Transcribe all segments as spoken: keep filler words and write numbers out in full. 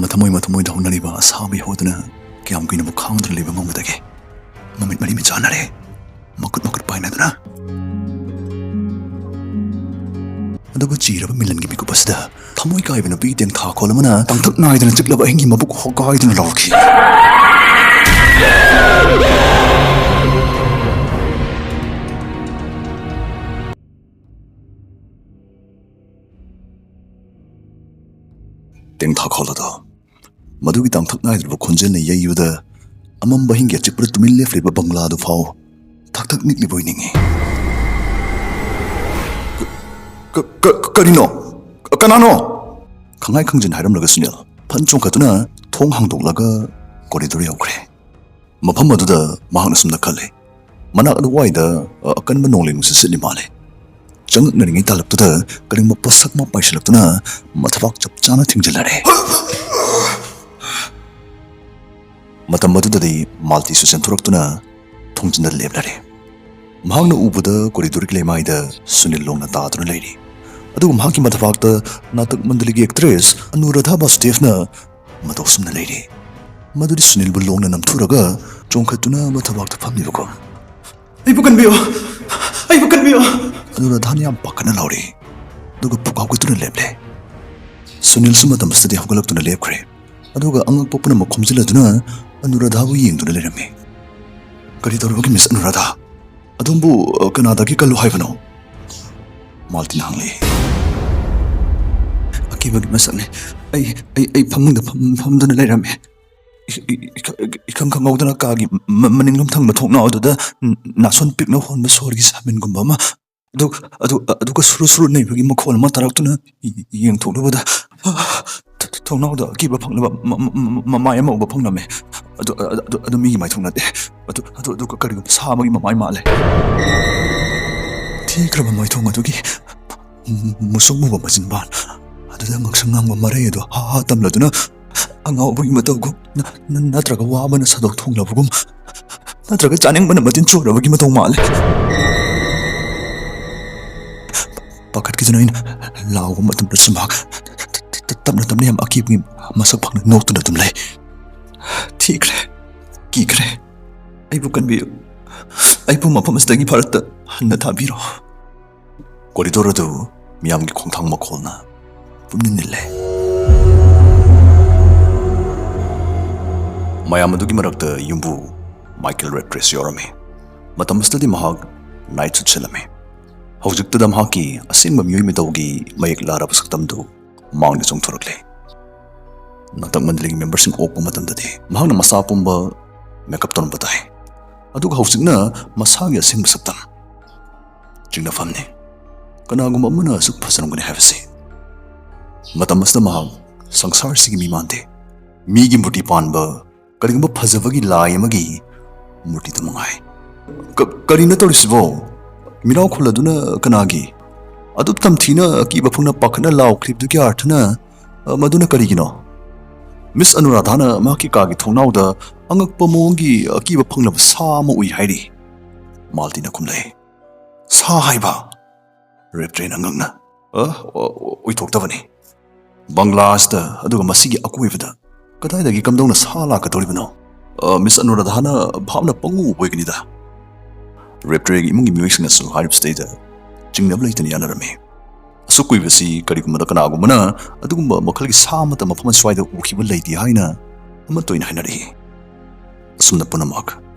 ꯃꯊꯃꯣꯏ ꯃꯊꯃꯣꯏꯗ ꯍꯧꯅꯔꯤꯕ ꯑꯁꯥꯕ ꯏꯍꯧꯗꯨꯅ ꯀꯌꯥꯝ ꯀꯨꯏꯅꯕꯨ ꯈꯥꯡꯗꯨꯅ ꯂꯩꯕ ꯉꯝꯒꯗꯒꯦ? ꯃꯃꯤꯠ ꯃꯔꯤ ꯃꯤꯠ ꯆꯥꯟꯅꯔꯦ, ꯃꯈꯨꯠ ꯃꯈꯨꯠ ꯄꯥꯏꯅꯗꯨꯅ꯫ ꯑꯗꯨꯕꯨ ꯆꯤꯔꯕ ꯃꯤꯂꯟꯒꯤ ꯃꯤꯀꯨꯞ ꯑꯁꯤꯗ ꯊꯃꯣꯏ ꯀꯥꯏꯕ ꯅꯨꯄꯤꯒꯤ ꯇꯦꯡꯊꯥꯈꯣꯜ ꯑꯃꯅ ꯇꯥꯡꯊꯛ ꯅꯥꯏꯗꯅ ꯆꯤꯛꯂꯕ ꯑꯍꯤꯡꯒꯤ ꯃꯕꯨꯛ ꯍꯣꯒꯥꯏꯗꯨꯅ ꯂꯥꯎꯔꯛꯈꯤ꯫ ꯇꯦꯡꯊꯥꯈꯣꯜ ꯑꯗꯣ ꯃꯗꯨꯒꯤ ꯇꯥꯡꯊꯛ ꯅꯥꯏꯗ꯭ꯔꯕ ꯈꯣꯟꯖꯦꯜꯅ ꯌꯩꯕꯗ, ꯑꯃꯝꯕ ꯑꯍꯤꯡꯒꯤ ꯑꯆꯤꯛꯄꯗ ꯇꯨꯃꯤꯟ ꯂꯦꯞꯂꯤꯕ ꯕꯪꯒ꯭ꯂꯥꯗꯨ ꯐꯥꯎ ꯊꯛ ꯊꯛ ꯅꯤꯛꯂꯤꯕꯣꯏ ꯅꯤꯡꯏ꯫ "ꯀ-, ꯀ-, ꯀꯔꯤꯅꯣ? ꯀꯅꯥꯅꯣ?" ꯈꯪꯍꯥꯏ ꯈꯪꯖꯤꯟ ꯍꯥꯏꯔꯝꯂꯒ ꯁꯨꯅꯤꯜ ꯐꯟ ꯆꯣꯡꯈꯠꯇꯨꯅ ꯊꯣꯡ ꯍꯥꯡꯗꯣꯛꯂꯒ ꯀꯣꯔꯤꯗꯣꯔ ꯌꯧꯈ꯭ꯔꯦ꯫ ꯃꯐꯝ ꯑꯗꯨꯗ ꯃꯍꯥꯛꯅ ꯁꯨꯝꯅ ꯈꯜꯂꯦ, ꯃꯅꯥꯛ ꯑꯗꯨꯋꯥꯏꯗ, ꯑ, ꯑꯀꯟꯕ ꯅꯣꯡꯂꯩ ꯅꯨꯡꯁꯤꯠ ꯁꯤꯠꯂꯤ ꯃꯥꯜꯂꯦ꯫ ꯆꯪꯉꯛꯅꯔꯤꯉꯩ ꯇꯥꯂꯛꯇꯨꯗ ꯀꯔꯤꯒꯨꯝꯕ ꯄꯣꯠꯁꯛ ꯑꯃ ꯄꯥꯏꯁꯤꯜꯂꯛꯇꯨꯅ ꯃꯊꯕꯥꯛ ꯆꯞ ꯆꯥꯅ ꯊꯤꯡꯖꯤꯜꯂꯔꯦ꯫ ꯃꯇꯝ ꯑꯗꯨꯗꯗꯤ ꯃꯥꯜꯇꯤꯁꯨ ꯆꯦꯟꯊꯣꯔꯛꯇꯨꯅ ꯊꯣꯡꯖꯤꯟꯗ ꯂꯦꯞꯂꯔꯦ꯫ ꯃꯍꯥꯛꯅ ꯎꯕꯗ ꯀꯣꯔꯤꯗꯣꯔꯒꯤ ꯂꯩꯃꯥꯏꯗ ꯁꯨꯅꯤꯜ ꯂꯣꯡꯅ ꯇꯥꯗꯨꯅ ꯂꯩꯔꯤ꯫ ꯑꯗꯨꯒ ꯃꯍꯥꯛꯀꯤ ꯃꯊꯕꯥꯛꯇ ꯅꯥꯇꯛ ꯃꯟꯗꯂꯤꯒꯤ ꯑꯦꯛꯇ꯭ꯔꯦꯁ ꯑꯅꯨꯔꯥꯙꯥ ꯕꯥꯁꯨꯗꯦꯕꯅ ꯃꯇꯧ ꯁꯨꯝꯅ ꯂꯩꯔꯤ꯫ ꯃꯗꯨꯗꯤ ꯁꯨꯅꯤꯜꯕꯨ ꯂꯣꯡꯅ ꯅꯝꯊꯨꯔꯒ ꯆꯣꯡꯈꯠꯇꯨꯅ ꯃꯊꯕꯥꯛꯇ ꯐꯝꯂꯤꯕꯒꯨꯝ꯫ "ꯑꯩꯕꯨ ꯀꯟꯕꯤꯌꯨ! ꯑꯩꯕꯨ ꯀꯟꯕꯤꯌꯨ!" ꯑꯅꯨꯔꯥꯙꯥꯅ ꯌꯥꯝ ꯄꯥꯈꯠꯅ ꯂꯥꯎꯔꯤ꯫ ꯑꯗꯨꯒ ꯄꯨꯛ ꯍꯧꯒꯠꯇꯨꯅ ꯂꯦꯞꯂꯦ꯫ ꯁꯨꯅꯤꯜꯁꯨ ꯃꯇꯝ ꯑꯁꯤꯗꯗꯤ ꯍꯧꯒꯠꯂꯛꯇꯨꯅ ꯂꯦꯞꯈ꯭ꯔꯦ꯫ ꯑꯗꯨꯒ ꯑꯉꯛꯄ ꯄꯨꯝꯅꯃꯛ ꯈꯣꯝꯖꯤꯜꯂꯗꯨꯅ ꯑꯅꯨꯔꯥꯙꯥꯕꯨ ꯌꯦꯡꯗꯨꯅ ꯂꯩꯔꯝꯃꯤ꯫ "ꯀꯔꯤ ꯇꯧꯔꯕꯒꯦ, ꯃꯤꯁ ꯑꯅꯨꯔꯥꯙꯥ? ꯑꯗꯣꯝꯕꯨ, ꯑ, ꯀꯅꯥꯗꯒꯤ ꯀꯜꯂꯨ ꯍꯥꯏꯕꯅꯣ?" ꯃꯥꯜꯇꯤꯅ ꯍꯪꯂꯛꯏ꯫ "ꯑꯀꯤꯕꯒꯤ ꯃꯁꯛꯅꯤ꯫ ꯑꯩ, ꯑꯩ, ꯑꯩ ꯐꯃꯨꯡꯗ ꯐꯝ-, ꯐꯝꯗꯨꯅ ꯂꯩꯔꯝꯃꯤ꯫ ꯏ-, ꯏ-, ꯏ-, ꯏꯈꯪ ꯈꯪꯍꯧꯗꯅ ꯀꯥꯒꯤ ꯃ-, ꯃꯅꯤꯡꯂꯣꯝ ꯊꯪꯕ ꯊꯣꯡꯅꯥꯎ ꯑꯗꯨꯗ ꯅ-, ꯅꯥꯁꯣꯟ ꯄꯤꯛꯅ ꯍꯣꯟꯕ ꯁꯣꯔꯒꯤ ꯁꯥꯃꯤꯟꯒꯨꯝꯕ ꯑꯃ, ꯑꯗꯨ-, ꯑꯗꯨ-, ꯑꯗꯨꯒ ꯁꯨꯔꯨ ꯁꯨꯔꯨ ꯅꯩꯕꯒꯤ ꯃꯈꯣꯜ ꯑꯃ ꯇꯥꯔꯛꯇꯨꯅ ꯌꯦꯡꯊꯣꯛꯂꯨꯕꯗ, ꯊꯣꯡꯅꯥꯎꯗ ꯑꯀꯤꯕ ꯐꯪꯂꯕ ꯃ-, ꯃ-, ꯃ-, ꯃꯃꯥꯏ ꯑꯃ ꯎꯕ ꯐꯪꯂꯝꯃꯦ꯫ ꯑꯗꯨ, ꯑꯗꯨ, ꯑꯗꯨ, ꯑꯗꯨ ꯃꯤꯒꯤ ꯃꯥꯏꯊꯣꯡ ꯅꯠꯇꯦ꯫ ꯑꯗꯨ, ꯑꯗꯨ, ꯑꯗꯨ ꯀꯔꯤꯒꯨꯝꯕ ꯁꯥ ꯑꯃꯒꯤ ꯃꯃꯥꯏ ꯃꯥꯜꯂꯦ꯫" ꯊꯤꯈ꯭ꯔꯕ ꯃꯥꯏꯊꯣꯡ ꯑꯗꯨꯒꯤ ꯃꯨꯁꯨꯛ ꯃꯨꯕ ꯃꯆꯤꯟꯕꯥꯜ ꯑꯗꯨꯗ ꯉꯛꯁꯪ ꯉꯥꯡꯕ ꯃꯔꯩ ꯑꯗꯨ ꯍꯥ ꯍꯥ ꯇꯝꯂꯗꯨꯅ, ꯑꯉꯥꯎꯕꯒꯤ ꯃꯇꯧꯒꯨꯝ, ꯅ-, ꯅ-, ꯅꯠꯇ꯭ꯔꯒ ꯋꯥ ꯑꯃꯅ ꯁꯥꯗꯣꯛ ꯊꯣꯡꯂꯕꯒꯨꯝ, ꯅꯠꯇ꯭ꯔꯒ ꯆꯥꯅꯤꯡꯕꯅ ꯃꯇꯤꯟ ꯆꯣꯔꯕꯒꯤ ꯃꯇꯧ ꯃꯥꯜꯂꯦ꯫ ꯄꯥꯈꯠꯈꯤꯗꯨꯅ ꯑꯩꯅ ꯂꯥꯎꯕ ꯃꯇꯝꯗ ꯆꯨꯝꯕꯥꯛ ꯊ-, ꯊ-, ꯊ-, ꯇꯞꯅ ꯇꯞꯅ ꯌꯥꯝ ꯑꯀꯤꯕꯒꯤ ꯃꯁꯛ ꯐꯪꯅ ꯅꯣꯛꯇꯨꯅ ꯑꯗꯨꯝ ꯂꯩ꯫ "ꯊꯤꯈ꯭ꯔꯦ, ꯀꯤꯈ꯭ꯔꯦ꯫ ꯑꯩꯕꯨ ꯀꯟꯕꯤꯌꯨ꯫ ꯑꯩꯕꯨ ꯃꯐꯝ ꯑꯁꯤꯗꯒꯤ ꯚꯥꯔꯠꯇ ꯍꯟꯅ ꯊꯥꯕꯤꯔꯣ꯫" ꯀꯣꯔꯤꯗꯣꯔ ꯑꯗꯨ ꯃꯤꯌꯥꯝꯒꯤ ꯈꯣꯡꯊꯥꯡ ꯃꯈꯣꯜꯅ ꯄꯨꯝꯅꯤꯟ ꯅꯤꯜꯂꯦ꯫ ꯃꯌꯥꯝ ꯑꯗꯨꯒꯤ ꯃꯔꯛꯇ ꯌꯨꯝꯕꯨ ꯃꯥꯏꯀꯦꯜ ꯔꯦꯞꯇ꯭ꯔꯦꯁ ꯌꯥꯎꯔꯝꯃꯤ꯫ ꯃꯇꯝ ꯑꯁꯤꯗꯗꯤ ꯃꯍꯥꯛ ꯅꯥꯏꯠ ꯁꯨꯠ ꯁꯦꯠꯂꯝꯃꯤ꯫ ꯍꯧꯖꯤꯛꯇꯗ ꯃꯍꯥꯛꯀꯤ ꯑꯁꯦꯡꯕ ꯃꯤꯑꯣꯏ ꯃꯤꯇꯧꯒꯤ ꯃꯌꯦꯛ ꯂꯥꯔꯕ ꯁꯛꯇꯝꯗꯨ ꯃꯥꯡꯗ ꯆꯣꯡꯊꯣꯔꯛꯂꯦ꯫ ꯅꯥꯇꯛ ꯃꯟꯗꯂꯤꯒꯤ ꯃꯦꯝꯕꯔꯁꯤꯡ ꯑꯣꯛꯄ ꯃꯇꯝꯗꯗꯤ ꯃꯍꯥꯛꯅ ꯃꯁꯥ ꯄꯨꯝꯕ ꯃꯦꯀꯞ ꯇꯧꯔꯝꯕ ꯇꯥꯏ꯫ ꯑꯗꯨꯒ ꯍꯧꯖꯤꯛꯅ ꯃꯁꯥꯒꯤ ꯑꯁꯦꯡꯕ ꯁꯛꯇꯝ꯫ ꯆꯤꯡꯅꯐꯝꯅꯤ꯫ ꯀꯅꯥꯒꯨꯝꯕ ꯑꯃꯅ ꯑꯁꯨꯛ ꯐꯖꯔꯝꯒꯅꯤ ꯍꯥꯏꯕꯁꯤ꯫ ꯃꯇꯝ ꯑꯁꯤꯗ ꯃꯍꯥꯛ ꯁꯪꯁꯥꯔꯁꯤꯒꯤ ꯃꯤ ꯃꯥꯟꯗꯦ꯫ ꯃꯤꯒꯤ ꯃꯨꯔꯇꯤ ꯄꯥꯟꯕ ꯀꯔꯤꯒꯨꯝꯕ ꯐꯖꯕꯒꯤ ꯂꯥꯏ ꯑꯃꯒꯤ ꯃꯨꯔꯇꯤꯗꯨ ꯃꯉꯥꯏ꯫ "ꯀ-, ꯀꯔꯤꯅꯣ ꯇꯧꯔꯤꯁꯤꯕꯣ? ꯃꯤꯔꯥꯎ ꯈꯨꯜꯂꯗꯨꯅ ꯀꯅꯥꯒꯤ? ꯑꯗꯨ ꯇꯝꯊꯤꯅ ꯑꯀꯤꯕ ꯐꯪꯅ ꯄꯥꯈꯠꯅ ꯂꯥꯎꯈ꯭ꯔꯤꯕꯗꯨꯒꯤ ꯑꯥꯔꯊꯅ, ꯑ, ꯃꯗꯨꯅ ꯀꯔꯤꯒꯤꯅꯣ?" ꯃꯤꯁ ꯑꯅꯨꯔꯥꯙꯥꯅ ꯃꯍꯥꯛꯀꯤ ꯀꯥꯒꯤ ꯊꯣꯡꯅꯥꯎꯗ ꯑꯉꯛꯄ ꯃꯑꯣꯡꯒꯤ ꯑꯀꯤꯕ ꯐꯪꯂꯕ ꯁꯥ ꯑꯃ ꯎꯏ ꯍꯥꯏꯔꯤ꯫ ꯃꯥꯜꯇꯤꯅ ꯈꯨꯝꯂꯛꯏ꯫ "ꯁꯥ ꯍꯥꯏꯕ?" ꯔꯦꯞꯇ꯭ꯔꯦꯅ ꯉꯛꯅ, "ꯑ, ꯑ, ꯑꯣꯏꯊꯣꯛꯇꯕꯅꯤ꯫ ꯕꯪꯒ꯭ꯂꯥ ꯑꯁꯤꯗ, ꯑꯗꯨꯒ ꯃꯁꯤꯒꯤ ꯑꯀꯣꯏꯕꯗ ꯀꯗꯥꯏꯗꯒꯤ ꯀꯝꯗꯧꯅ ꯁꯥ ꯂꯥꯛꯀꯗꯧꯔꯤꯕꯅꯣ?" "ꯑ, ꯃꯤꯁ ꯑꯅꯨꯔꯥꯙꯥꯅ ꯚꯥꯞꯅ ꯄꯪꯎ ꯎꯕ ꯑꯣꯏꯒꯅꯤꯗ꯫" ꯔꯦꯞꯇ꯭ꯔꯦꯒꯤ ꯏꯃꯨꯡꯒꯤ ꯃꯤꯑꯣꯏꯁꯤꯡꯅꯁꯨ ꯍꯥꯏꯔꯤꯕꯁꯤꯗꯩꯗ ꯆꯤꯡꯅꯕ ꯂꯩꯇꯅ ꯌꯥꯅꯔꯝꯃꯤ꯫ ꯑꯁꯨꯛ ꯀꯨꯏꯕꯁꯤ ꯀꯔꯤꯒꯨꯝꯕꯗ ꯀꯅꯥꯒꯨꯝꯕꯅ ꯑꯗꯨꯒꯨꯝꯕ ꯃꯈꯜꯒꯤ ꯁꯥ ꯑꯃꯠꯇ ꯃꯐꯝ ꯑꯁ꯭ꯋꯥꯏꯗ ꯎꯈꯤꯕ ꯂꯩꯇꯦ ꯍꯥꯏꯅ ꯑꯃꯠꯇ ꯑꯣꯏꯅ ꯍꯥꯏꯅꯔꯛꯏ꯫ ꯑꯁꯨꯝꯅ ꯄꯨꯝꯅꯃꯛ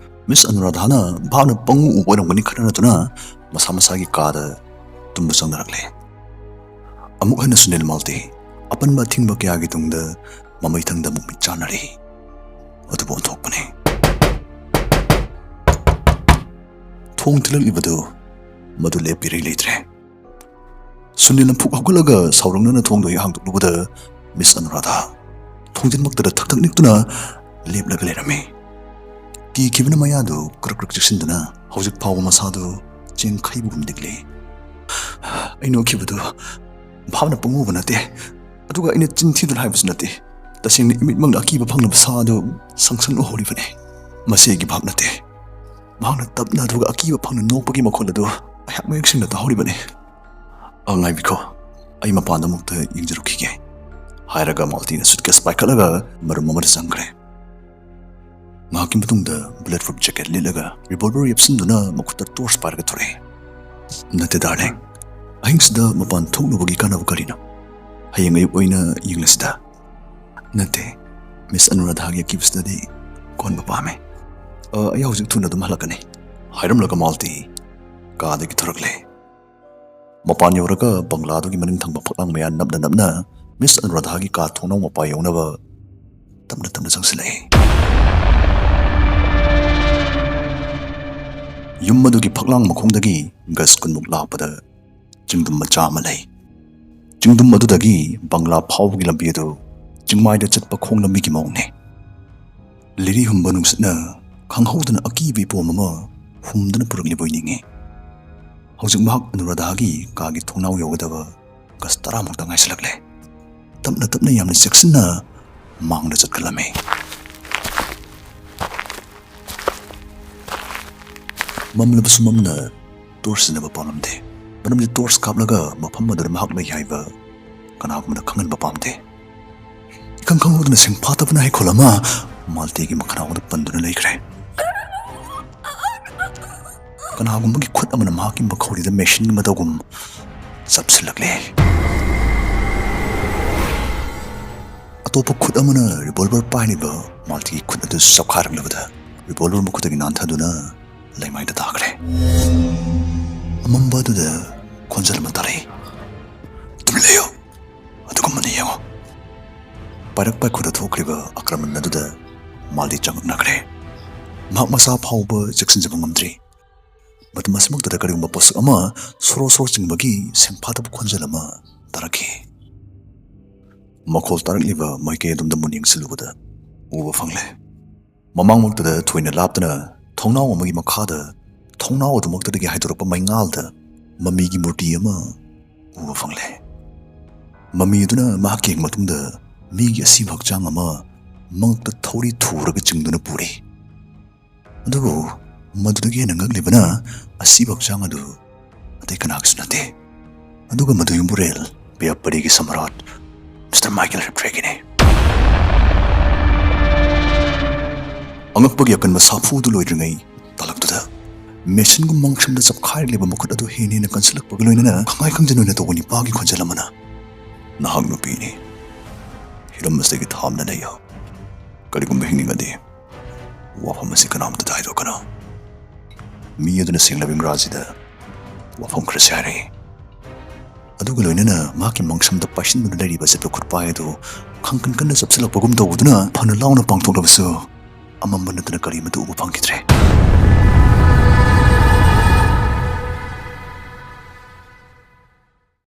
ꯃꯤꯁ ꯑꯅꯨꯔꯥꯙꯥꯅ ꯚꯥꯞꯅ ꯄꯪꯎ ꯎꯕ ꯑꯣꯏꯔꯝꯒꯅꯤ ꯈꯟꯅꯗꯨꯅ ꯃꯁꯥ ꯃꯁꯥꯒꯤ ꯀꯥꯗ ꯇꯨꯝꯕ ꯆꯪꯅꯔꯛꯂꯦ꯫ ꯑꯃꯨꯛ ꯍꯟꯅ ꯁꯨꯅꯤꯜ ꯃꯥꯜꯇꯤ ꯑꯄꯟꯕ ꯑꯊꯤꯡꯕ ꯀꯌꯥꯒꯤ ꯇꯨꯡꯗ ꯃꯃꯩꯊꯪꯗ ꯑꯃꯨꯛ ꯃꯤꯠ ꯆꯥꯟꯅꯔꯦ꯫ ꯑꯗꯨꯕꯨ ꯑꯣꯟꯊꯣꯛꯄꯅꯤ꯫ ꯊꯣꯡ ꯊꯤꯜꯂꯛꯂꯤꯕꯗꯨ ꯃꯗꯨ ꯂꯦꯞꯄꯤꯔꯩ ꯂꯩꯇ꯭ꯔꯦ꯫ ꯁꯨꯅꯤꯜꯅ ꯐꯨꯛ ꯍꯧꯒꯠꯂꯒ ꯁꯥꯎꯔꯛꯅꯅ ꯊꯣꯡꯗꯣ ꯍꯦꯛ ꯍꯥꯡꯗꯣꯛꯂꯨꯕꯗ ꯃꯤꯁ ꯑꯅꯨꯔꯥꯙꯥ ꯊꯣꯡꯖꯤꯟꯃꯛꯇꯗ ꯊꯛ ꯊꯛ ꯅꯤꯛꯇꯨꯅ ꯂꯦꯞꯂꯒ ꯂꯩꯔꯝꯃꯤ꯫ ꯀꯤꯈꯤꯕꯅ ꯃꯌꯥꯗꯨ ꯀ꯭ꯔꯛ ꯀ꯭ꯔꯛ ꯆꯤꯛꯁꯤꯟꯗꯨꯅ ꯍꯧꯖꯤꯛ ꯐꯥꯎꯕ ꯃꯁꯥꯗꯨ ꯆꯦꯡꯈꯩꯕꯒꯨꯝ ꯅꯤꯛꯂꯤ꯫ "ꯑꯩ ꯅꯣꯛꯈꯤꯕꯗꯨ ꯚꯥꯞꯅ ꯄꯪꯎꯕ ꯅꯠꯇꯦ, ꯑꯗꯨꯒ ꯑꯩꯅ ꯆꯤꯟ ꯊꯤꯗꯨꯅ ꯍꯥꯏꯕꯁꯨ ꯅꯠꯇꯦ꯫ ꯇꯁꯦꯡꯅ ꯏꯃꯤꯠꯃꯛꯅ ꯑꯀꯤꯕ ꯐꯪꯂꯕ ꯁꯥ ꯑꯗꯨ ꯁꯪ ꯁꯪ ꯎꯍꯧꯔꯤꯕꯅꯤ꯫" ꯃꯁꯤ ꯑꯩꯒꯤ ꯚꯥꯞ ꯅꯠꯇꯦ꯫ ꯃꯍꯥꯛꯅ ꯇꯞꯅ ꯑꯗꯨꯒ ꯑꯀꯤꯕ ꯐꯪꯅ ꯅꯣꯛꯄꯒꯤ ꯃꯈꯣꯜ ꯑꯗꯨ ꯑꯩꯍꯥꯛ ꯃꯌꯦꯛ ꯁꯦꯡꯅ ꯇꯥꯍꯧꯔꯤꯕꯅꯤ꯫ "ꯑ, ꯉꯥꯏꯕꯤꯈꯣ, ꯑꯩ ꯃꯄꯥꯟꯗ ꯑꯃꯨꯛꯇ ꯌꯦꯡꯖꯔꯨꯈꯤꯒꯦ꯫" ꯍꯥꯏꯔꯒ ꯃꯥꯜꯇꯤꯅ ꯁꯨꯠꯀꯦꯁ ꯄꯥꯏꯈꯠꯂꯒ ꯃꯔꯨꯝ ꯑꯃꯗ ꯆꯪꯈ꯭ꯔꯦ꯫ ꯉꯥꯏꯍꯥꯛꯀꯤ ꯃꯇꯨꯡꯗ ꯕꯨꯂꯦꯠ ꯄ꯭ꯔꯨꯐ ꯖꯦꯀꯦꯠ ꯂꯤꯠꯂꯒ ꯔꯤꯚꯣꯜꯚꯔ ꯌꯦꯞꯁꯤꯟꯗꯨꯅ ꯃꯈꯨꯠꯇ ꯇꯣꯔꯆ ꯄꯥꯏꯔꯒ ꯊꯣꯔꯛꯑꯦ꯫ "ꯅꯠꯇꯦ ꯗꯥꯔꯂꯤꯡ, ꯑꯍꯤꯡꯁꯤꯗ ꯃꯄꯥꯟ ꯊꯣꯛꯅꯕꯒꯤ ꯀꯥꯟꯅꯕ ꯀꯔꯤꯅꯣ? ꯍꯌꯦꯡ ꯑꯌꯨꯛ ꯑꯣꯏꯅ ꯌꯦꯡꯂꯁꯤꯗ"꯫ "ꯅꯠꯇꯦ, ꯃꯤꯁ ꯑꯅꯨꯔꯥꯙꯥꯒꯤ ꯑꯀꯤꯕꯁꯤꯗꯗꯤ ꯀꯣꯟꯕ ꯄꯥꯝꯃꯦ꯫ ꯑ, ꯑꯩ ꯍꯧꯖꯤꯛ ꯊꯨꯅ ꯑꯗꯨꯝ ꯍꯜꯂꯛꯀꯅꯤ", ꯍꯥꯏꯔꯝꯂꯒ ꯃꯥꯜꯇꯤ ꯀꯥꯗꯒꯤ ꯊꯣꯔꯛꯂꯦ꯫ ꯃꯄꯥꯟ ꯌꯧꯔꯒ ꯕꯪꯒ꯭ꯂꯥꯗꯨꯒꯤ ꯃꯅꯤꯡ ꯊꯪꯕ ꯐꯛꯂꯥꯡ ꯃꯌꯥ ꯅꯞꯅ ꯅꯞꯅ ꯃꯤꯁ ꯑꯅꯨꯔꯥꯙꯥꯒꯤ ꯀꯥ ꯊꯣꯡꯅꯥꯎ ꯃꯄꯥ ꯌꯧꯅꯕ ꯇꯞꯅ ꯇꯞꯅ ꯆꯪꯁꯤꯜꯂꯛꯏ꯫ ꯌꯨꯝ ꯑꯗꯨꯒꯤ ꯐꯛꯂꯥꯡ ꯃꯈꯣꯡꯗꯒꯤ ꯒꯖ ꯀꯨꯟꯃꯨꯛ ꯂꯥꯞꯄꯗ ꯆꯤꯡꯗꯨꯝ ꯃꯆꯥ ꯑꯃ ꯂꯩ꯫ ꯆꯤꯡꯗꯨꯝ ꯑꯗꯨꯗꯒꯤ ꯕꯪꯒ꯭ꯂꯥ ꯐꯥꯎꯕꯒꯤ ꯂꯝꯕꯤ ꯑꯗꯨ ꯆꯤꯡꯃꯥꯏꯗ ꯆꯠꯄ ꯈꯣꯡ ꯂꯝꯕꯤꯒꯤ ꯃꯑꯣꯡꯅꯤ꯫ ꯂꯤꯔꯤ ꯍꯨꯝꯕ ꯅꯨꯡꯁꯤꯠꯅ ꯈꯪꯍꯧꯗꯅ ꯑꯀꯤꯕ ꯏꯄꯣꯝ ꯑꯃ ꯍꯨꯝꯗꯨꯅ ꯄꯨꯔꯛꯂꯤꯕꯣꯏ ꯅꯤꯡꯏ꯫ ꯍꯧꯖꯤꯛ ꯃꯍꯥꯛ ꯑꯅꯨꯔꯥꯙꯥꯒꯤ ꯀꯥꯒꯤ ꯊꯣꯡꯅꯥꯎ ꯌꯧꯒꯗꯕ ꯒꯖ ꯇꯔꯥꯃꯨꯛꯇ ꯉꯥꯏꯁꯤꯜꯂꯛꯂꯦ꯫ ꯇꯞꯅ ꯇꯞꯅ ꯌꯥꯝꯅ ꯆꯦꯛꯁꯤꯟꯅ ꯃꯥꯡꯗ ꯆꯠꯈꯠꯂꯝꯃꯤ꯫ ꯃꯝꯂꯕꯁꯨ ꯃꯝꯅ ꯇꯣꯔꯆ ꯁꯤꯖꯤꯟꯅꯕ ꯄꯥꯝꯂꯝꯗꯦ꯫ ꯃꯔꯝꯗꯤ ꯇꯣꯔꯆ ꯀꯥꯞꯂꯒ ꯃꯐꯝ ꯑꯗꯨꯗ ꯃꯍꯥꯛ ꯂꯩ ꯍꯥꯏꯕ ꯀꯅꯥꯒꯨꯝꯕꯗ ꯈꯪꯍꯟꯕ ꯄꯥꯝꯗꯦ꯫ ꯏꯈꯪ ꯈꯪꯍꯧꯗꯅ ꯁꯦꯡꯐꯥꯠꯇꯕꯅ ꯍꯩꯈꯣꯜ ꯑꯃ ꯃꯥꯜꯇꯤꯒꯤ ꯃꯈꯅꯥꯎꯗ ꯄꯟꯗꯨꯅ ꯂꯩꯈ꯭ꯔꯦ꯫ ꯀꯅꯥꯒꯨꯝꯕꯒꯤ ꯈꯨꯠ ꯑꯃꯅ ꯃꯍꯥꯛꯀꯤ ꯃꯈꯧꯔꯤꯗ ꯃꯦꯁꯤꯟꯒꯤ ꯃꯇꯧꯒꯨꯝ ꯆꯞꯁꯤꯜꯂꯛꯂꯦ꯫ ꯑꯇꯣꯞꯄ ꯈꯨꯠ ꯑꯃꯅ ꯔꯤꯚꯣꯜꯚꯔ ꯄꯥꯏꯔꯤꯕ ꯃꯥꯜꯇꯤꯒꯤ ꯈꯨꯠ ꯑꯗꯨ ꯆꯞꯈꯥꯏꯔꯛꯂꯕꯗ ꯔꯤꯚꯣꯜꯚꯔ ꯃꯈꯨꯠꯇꯒꯤ ꯅꯥꯟꯊꯗꯨꯅ ꯂꯩꯃꯥꯏꯗ ꯇꯥꯈ꯭ꯔꯦ꯫ ꯑꯃꯝꯕ ꯑꯗꯨꯗ ꯈꯣꯟꯖꯦꯜ ꯑꯃ ꯇꯥꯔꯛꯏ꯫ "ꯇꯨꯃꯤꯟ ꯂꯩꯌꯨ, ꯑꯗꯨꯒꯨꯝꯕꯅ ꯌꯦꯡꯉꯨ"꯫ ꯄꯥꯏꯔꯛ ꯄꯥꯏꯈꯨꯗ ꯊꯣꯛꯈ꯭ꯔꯤꯕ ꯑꯀ꯭ꯔꯃꯟ ꯑꯗꯨꯗ ꯃꯥꯜꯇꯤ ꯆꯪꯉꯛꯅꯈ꯭ꯔꯦ꯫ ꯃꯍꯥꯛ ꯃꯁꯥ ꯐꯥꯎꯕ ꯆꯦꯛꯁꯤꯟꯖꯕ ꯉꯝꯗ꯭ꯔꯤ꯫ ꯃꯇꯝ ꯑꯁꯤꯃꯛꯇꯗ ꯀꯔꯤꯒꯨꯝꯕ ꯄꯣꯠꯁꯛ ꯑꯃ ꯁꯣꯔꯣ ꯁꯣꯔꯣ ꯆꯤꯡꯕꯒꯤ ꯁꯦꯡꯐꯥꯗꯕ ꯈꯣꯟꯖꯦꯜ ꯑꯃ ꯇꯥꯔꯛꯈꯤ꯫ ꯃꯈꯣꯜ ꯇꯥꯔꯛꯂꯤꯕ ꯃꯥꯏꯀꯩ ꯑꯗꯣꯝꯗ ꯃꯨꯟ ꯌꯦꯡꯁꯤꯜꯂꯨꯕꯗ ꯎꯕ ꯐꯪꯂꯦ꯫ ꯃꯃꯥꯡꯃꯛꯇꯗ ꯊꯣꯏꯅ ꯂꯥꯞꯇꯅ ꯊꯣꯡꯅꯥꯎ ꯑꯃꯒꯤ ꯃꯈꯥꯗ ꯊꯣꯡꯅꯥꯎ ꯑꯗꯨꯃꯛꯇꯗꯒꯤ ꯍꯥꯏꯗꯣꯔꯛꯄ ꯃꯩꯉꯥꯜꯗ ꯃꯃꯤꯒꯤ ꯃꯨꯔꯇꯤ ꯑꯃ ꯎꯕ ꯐꯪꯂꯦ꯫ ꯃꯃꯤ ꯑꯗꯨꯅ ꯃꯍꯥꯛ ꯌꯦꯡꯕ ꯃꯇꯨꯡꯗ ꯃꯤꯒꯤ ꯑꯁꯤꯕ ꯍꯛꯆꯥꯡ ꯑꯃ ꯃꯉꯛꯇ ꯊꯧꯔꯤ ꯊꯨꯔꯒ ꯆꯤꯡꯗꯨꯅ ꯄꯨꯔꯤ꯫ ꯑꯗꯨꯕꯨ ꯃꯗꯨꯗꯒꯤ ꯍꯦꯟꯅ ꯉꯛꯂꯤꯕꯅ ꯑꯁꯤꯕ ꯍꯛꯆꯥꯡ ꯑꯗꯨ ꯑꯇꯩ ꯀꯅꯥꯒꯤꯁꯨ ꯅꯠꯇꯦ꯫ ꯑꯗꯨꯒ ꯃꯗꯨ ꯌꯨꯝꯕꯨꯔꯦꯜ ꯕ꯭ꯌꯥꯄꯥꯔꯤꯒꯤ ꯁꯝꯔꯥꯠ ꯃꯤꯁꯇꯔ ꯃꯥꯏꯀꯦꯜ ꯍꯦꯞꯇ꯭ꯔꯦꯒꯤꯅꯤ꯫ ꯑꯉꯛꯄꯒꯤ ꯑꯀꯟꯕ ꯁꯥꯐꯨꯗꯨ ꯂꯣꯏꯗ꯭ꯔꯤꯉꯩ ꯇꯥꯂꯛꯇꯨꯗ ꯃꯦꯁꯟꯒꯨꯝ ꯃꯪꯁꯝꯗ ꯆꯞꯈꯥꯏꯔꯛꯂꯤꯕ ꯃꯈꯨꯠ ꯑꯗꯨ ꯍꯦꯟꯅ ꯍꯦꯟꯅ ꯀꯟꯁꯤꯜꯂꯛꯄꯒ ꯂꯣꯏꯅꯅ ꯈꯪꯉꯥꯏ ꯈꯪꯖꯤꯟ ꯑꯣꯏꯅ ꯇꯧꯕ ꯅꯤꯄꯥꯒꯤ ꯈꯣꯟꯖꯦꯜ ꯑꯃꯅ, "ꯅꯍꯥꯛ ꯅꯨꯄꯤꯅꯤ꯫ ꯍꯤꯔꯝ ꯑꯁꯤꯗꯒꯤ ꯊꯥꯞꯅ ꯂꯩꯌꯨ꯫ ꯀꯔꯤꯒꯨꯝꯕ ꯍꯤꯡꯅꯤꯡꯉꯗꯤ ꯋꯥꯐꯝ ꯑꯁꯤ ꯀꯅꯥꯝꯇꯗ ꯍꯥꯏꯗꯣꯛꯀꯅꯨ꯫" ꯃꯤ ꯑꯗꯨꯅ ꯁꯦꯡꯂꯕ ꯏꯪꯒ꯭ꯔꯥꯖꯤꯗ ꯋꯥꯐꯝ ꯈꯔꯁꯤ ꯍꯥꯏꯔꯛꯏ꯫ ꯑꯗꯨꯒ ꯂꯣꯏꯅꯅ ꯃꯍꯥꯛꯀꯤ ꯃꯪꯁꯝꯗ ꯄꯥꯏꯁꯤꯟꯗꯨꯅ ꯂꯩꯔꯤꯕ ꯑꯆꯦꯠꯄ ꯈꯨꯠꯄꯥꯏ ꯑꯗꯨ ꯈꯪꯀꯟ ꯀꯟꯅ ꯆꯞꯁꯤꯜꯂꯛꯄꯒꯨꯝ ꯇꯧꯕꯗꯨꯅ ꯐꯅ ꯂꯥꯎꯅ ꯄꯥꯡꯊꯣꯛꯂꯕꯁꯨ ꯑꯃꯝꯕ ꯅꯠꯇꯅ ꯀꯔꯤꯃꯠꯇ ꯎꯕ ꯐꯪꯈꯤꯗ꯭ꯔꯦ꯫